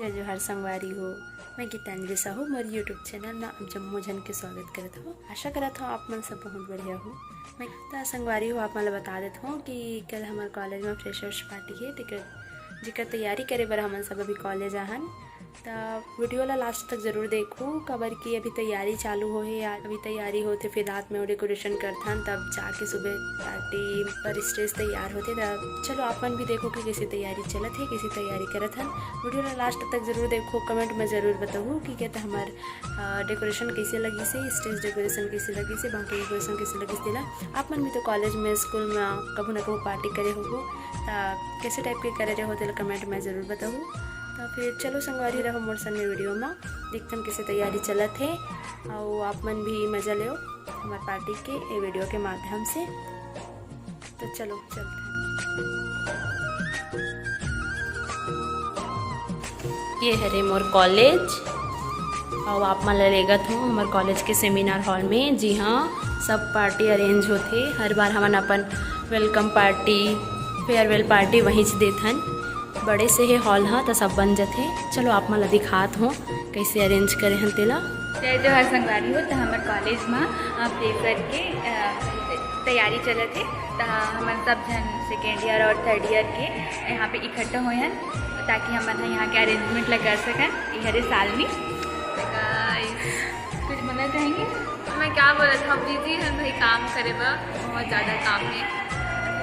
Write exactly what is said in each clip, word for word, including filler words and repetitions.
जय जोहार संगवारी हो, मैं गीतांजलि साहू, मोर YouTube चैनल में आप जम्मो झन के स्वागत करत हूँ। आशा करत हूँ आप मन सब बहुत बढ़िया हो। मैं त संगवारी हो, आप मन ल बता देत हूँ कि कल हमर कॉलेज में फ्रेशर्स पार्टी हे, तेकर जेकर तैयारी करे बर हमन सब अभी कॉलेज आहन। त वीडियो ला लास्ट तक जरूर देखो, काबर कि अभी तैयारी चालू होहे या अभी तैयारी होथे, फिर रात में डेकोरेशन करथन, तब जाके सुबह पार्टी पर स्टेज तैयार होथे। त चलो आप मन भी देखो कि कैसे तैयारी चलत हे, कैसे तैयारी करत हन। वीडियो ला लास्ट तक जरूर देखो, कमेंट में जरूर बताओ कि कहते हमार अ, डेकोरेशन कैसे लगिस हे, स्टेज डेकोरेशन कैसे लगिस हे, बाकी डेकोरेशन कैसे लगिस तेला। आप मन भी तो कॉलेज में, स्कूल में कभू ना कभू पार्टी करे होहू, त कैसे टाइप के करे रहे हो तेला कमेंट में जरूर बताहू। त फिर चलो संगवारी रहो मोर संग में वीडियो में, देखथन कैसे तैयारी चलत हे, अउ आप मन भी मजा लेओ हमार पार्टी के ए वीडियो के माध्यम से। तो चलो चलते हैं। ये हरे मोर कॉलेज, अउ आप मन ल लेगत हूँ हमर कॉलेज के सेमिनार हॉल में, जी हाँ, सब पार्टी अरेंज होथे। हर बार हमन अपन वेलकम पार्टी, फेयरवेल पार्टी वहीं से देथन। बड़े से हे हॉल ह, त सब बन जथे। चलो आप मन ल दिखात हूँ कैसे अरेंज करे हन तेला। जय जोहार संगवारी हो, त हमर कॉलेज म, अ, फ्रेशर के, अ, तैयारी चलत हे, त हमन सब झन सेकेंड ईयर और थर्ड ईयर के यहाँ पे इकट्ठा होए हन, ताकि हमन ह यहाँ के अरेंजमेंट ला कर सकन। ये हरे सालनी। Guys, कुछ बोलना चाहेंगे? मैं क्या बोलत हूँ, बिजी है भाई काम करे बर, बहुत ज़्यादा काम में,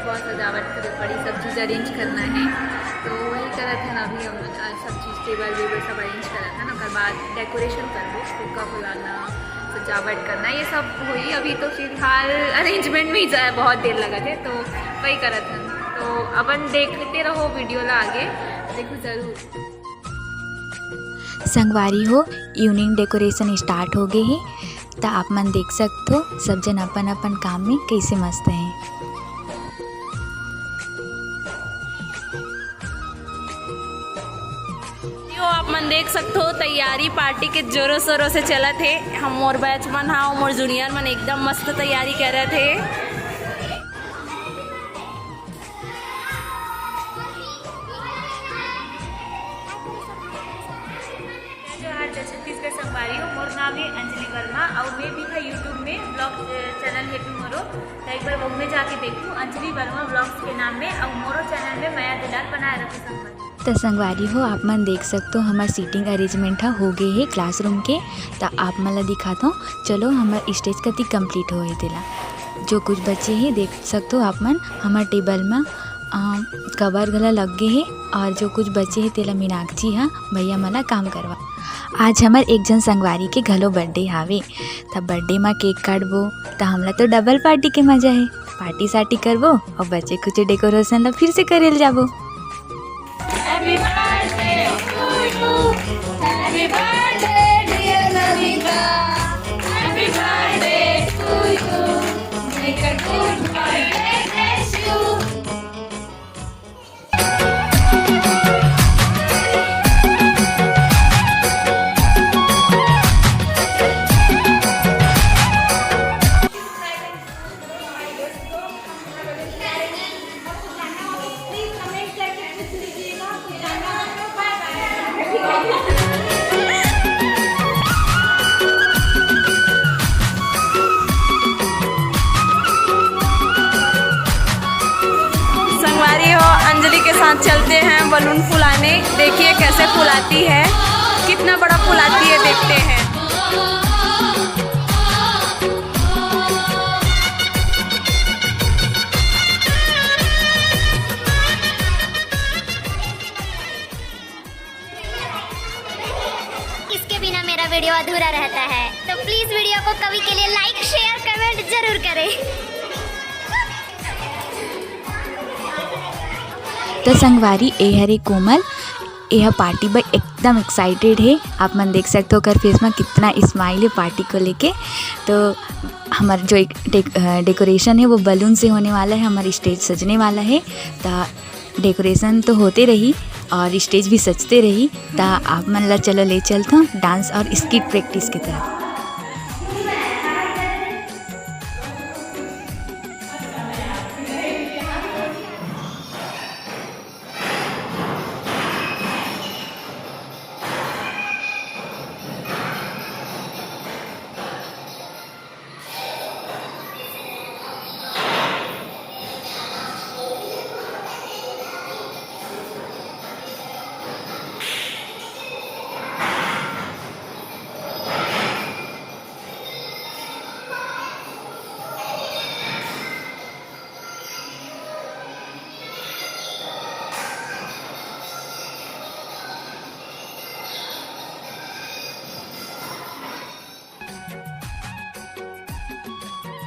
बहुत सजावट करे पड़ी, सब चीज़ अरेंज करना है, तो वही करत है ना अभी हम, अ, सब चीज़ टेबल वेबल सब अरेंज करत है ना, ओकर बाद डेकोरेशन करबो, फुग्गा फुलाना, सजावट करना, ये सब होई। अभी तो फिलहाल अरेंजमेंट में ही जा-, बहुत देर लगत है, तो वही करत है। तो अपन देखते रहो वीडियो ला आगे, देखो जरूर। संगवारी हो, इवनिंग डेकोरेशन स्टार्ट हो गए हे, त आप मन देख सकत हो सब जन अपन अपन काम में कैसे मस्त हैं। यो आप मन देख सकत हो तैयारी पार्टी के जोरों शोरों से चलत हे। हम मोर बैच मन हा, मोर जूनियर मन एकदम मस्त तैयारी करत हे। जय जोहार, जय छत्तीसगढ़ संगवारी हो। मोर नाम है अंजलि वर्मा और मैं भी था YouTube में ब्लॉग, अ, चैनल हेतु मोरो, तो एक बार वो में जाके देखू अंजलि वर्मा ब्लॉग्स के नाम में और मोरो चैनल में मया दुलार बनाए रखो संगवारी। त संगवारी हो, आप मन देख सकत हो हमर सीटिंग अरेंजमेंट ह हो गए हे क्लासरूम के। त आप मन ला दिखात हो, चलो हमर स्टेज कति कंप्लीट होए तेला। जो कुछ बचे हे देख सकत हो आप मन, हमर टेबल म, अ, कवर घला लग गे हे और जो कुछ बचे हे तेला मीनाक्षी ह भैया मन ला काम करवा। आज हमर एक झन संगवारी के घलो बर्थडे हावे, त बर्थडे म केक काटबो, त हमला तो डबल पार्टी के मजा हे। पार्टी सार्टी करबो और बचे कुछ डेकोरेशन ला फिर से करेल जाबो। Happy birthday to you. Happy birthday, dear Navita. Happy birthday to you. May the good God bless you. संगवारी हो, अंजलि के साथ चलते हैं बलून फुलाने। देखिए कैसे फुलाती है, कितना बड़ा फुलाती है, देखते हैं। इसके बिना मेरा वीडियो अधूरा रहता है, तो प्लीज वीडियो को कवि के लिए लाइक, शेयर, कमेंट जरूर करें। तो संगवारी, ए हरे कोमल, ए ह पार्टी बर एकदम एक्साइटेड हे। आप मन देख सकते हो ओकर फेस में कितना स्माइल है पार्टी को लेके। तो हमारा जो एक डेक-, अ, डेकोरेशन है वो बलून से होने वाला है, हमारा स्टेज सजने वाला है। तो डेकोरेशन तो होते रही और स्टेज भी सजते रही। त आप मन ला चलो ले चलथों डांस और स्किट प्रैक्टिस की तरफ।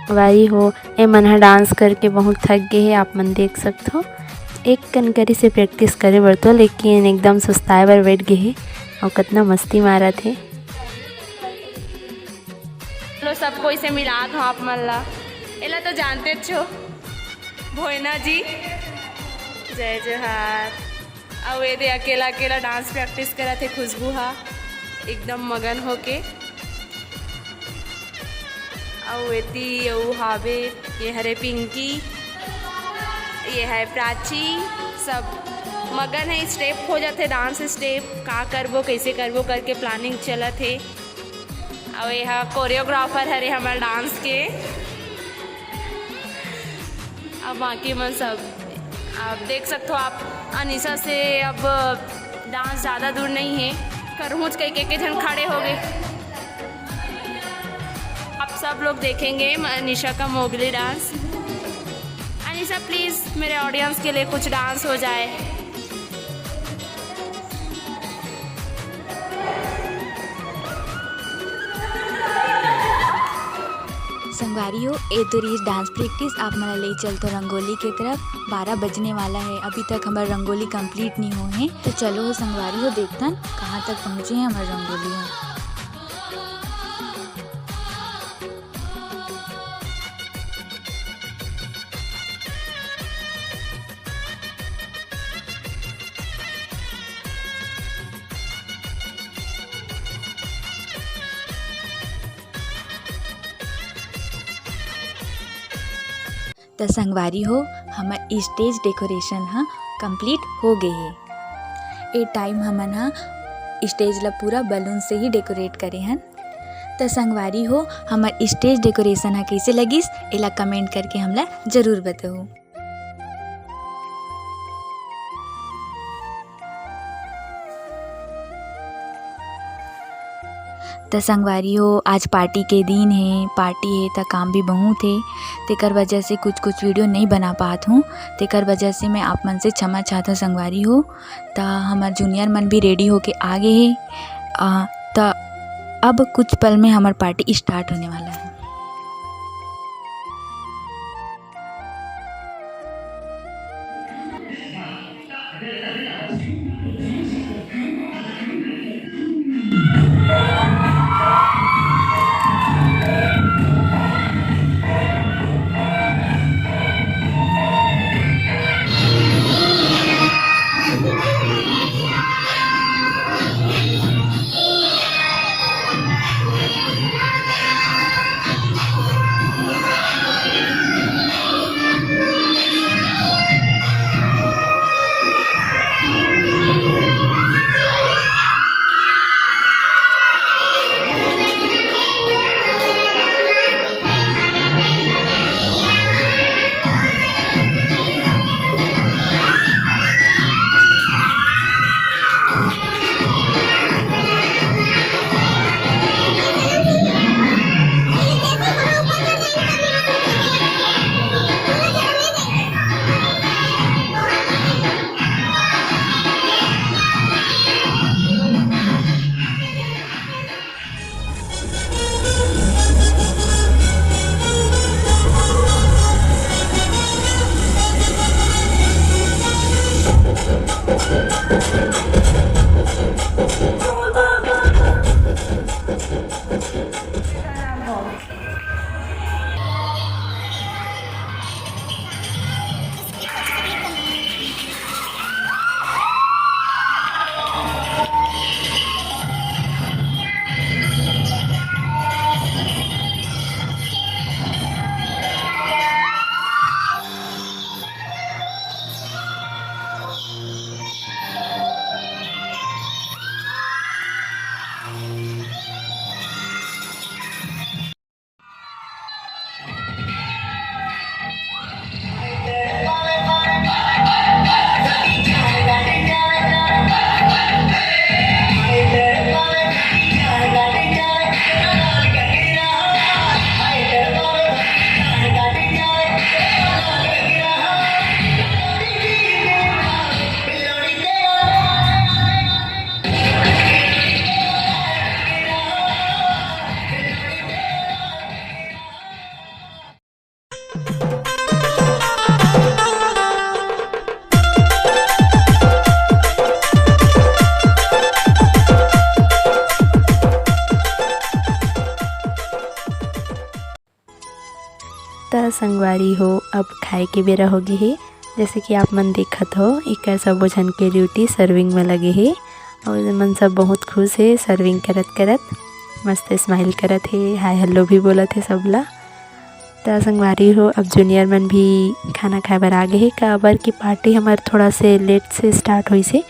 संगवारी हो, ए मन ह डांस करके बहुत थक गे हे, आप मन देख सकथो। एक कन करिस हे प्रैक्टिस करे बर तो, लेकिन एकदम सुस्ताए बर बैठ गे हे। अउ कतना मस्ती मारत हे। चलो, सब कोई से मिला दो आप मन ला। एला तो जानते छो, भोयना जी। जय जोहार। अउ एदे अकेला अकेला डांस प्रैक्टिस करत हे खुशबू हा, एकदम मगन होके। अउ एती अउ हावे, ये हरे पिंकी, ये है प्राची, सब मगन है, स्टेप हो जाते, डांस स्टेप का करबो, कैसे करबो करके प्लानिंग चलत हे। अउ ये हा कोरियोग्राफर हरे हमर डांस के। अब बाकी मन सब आप देख सकते हो, आप अनिशा से अब डांस ज़्यादा दूर नहीं है, करहूँच कई के, के झन खड़े हो गए। आप सब लोग देखेंगे म-, अनिशा का मोगली डांस। अनिशा, प्लीज मेरे ऑडियंस के लिए कुछ डांस हो जाए। संगवारी हो, ए तो रही डांस प्रैक्टिस। आप मन ला ले चलतो रंगोली के तरफ। बारह बजने वाला है, अभी तक हमर रंगोली कंप्लीट नहीं हो है। तो चलो संगवारी हो, देखतन कहाँ तक पहुँचे हैं हमर रंगोली हो। त संगवारी हो, हमर स्टेज डेकोरेशन ह कंप्लीट हो गे हे। ए टाइम हमन ह स्टेज ल पूरा बलून से ही डेकोरेट करे हन। त संगवारी हो, हमर स्टेज डेकोरेशन ह कइसे लगिस, एला कमेंट करके हमला जरूर बताहू। त संगवारी हो, आज पार्टी के दिन हे, पार्टी हे त काम भी बहुत हे, तेकर वजह से कुछ-कुछ वीडियो नहीं बना पात हूँ, तेकर वजह से मैं आप मन से क्षमा चाहत हूँ संगवारी हो। त हमर जूनियर मन भी रेडी होके आ गे हे। अ, त अब कुछ पल में हमर पार्टी स्टार्ट होने वाला है। त संगवारी हो, अब खाए के बेरा हो गे हे। जैसे कि आप मन देखत हो, एकर सबो झन के ड्यूटी सर्विंग में लगे हे अउ मन सब बहुत खुश हे सर्विंग करत करत। मस्त स्माइल करत हे, हाय हेलो भी बोलत हे सबला। त संगवारी हो, अब जूनियर मन भी खाना खाए बर आ गे हे, काबर कि पार्टी हमर थोड़ा से लेट से स्टार्ट होइस हे,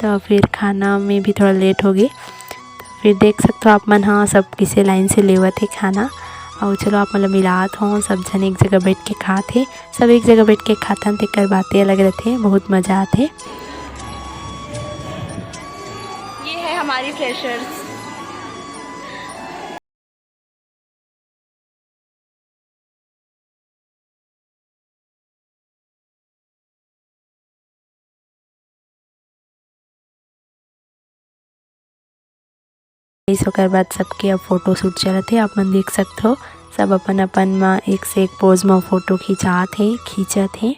त फिर खाना में भी थोड़ा लेट हो गे। त फिर देख सकथो आप मन, हाँ, सब किसे लाइन से लेवत हे खाना। अउ चलो, आप मन ल मिलात हों, सब झन एक जगह बैठ के खात हे। सब एक जगह बैठ के खाथन, तेकर बातें अलग रहथे, बहुत मजा आथे। ये है हमारी फ्रेशर्स। इस ओकर बाद सबके अब फोटो शूट चलत हे, आप मन देख सकथो, सब अपन अपन म एक से एक पोज म फोटो खिंचात हे, खींचत हे।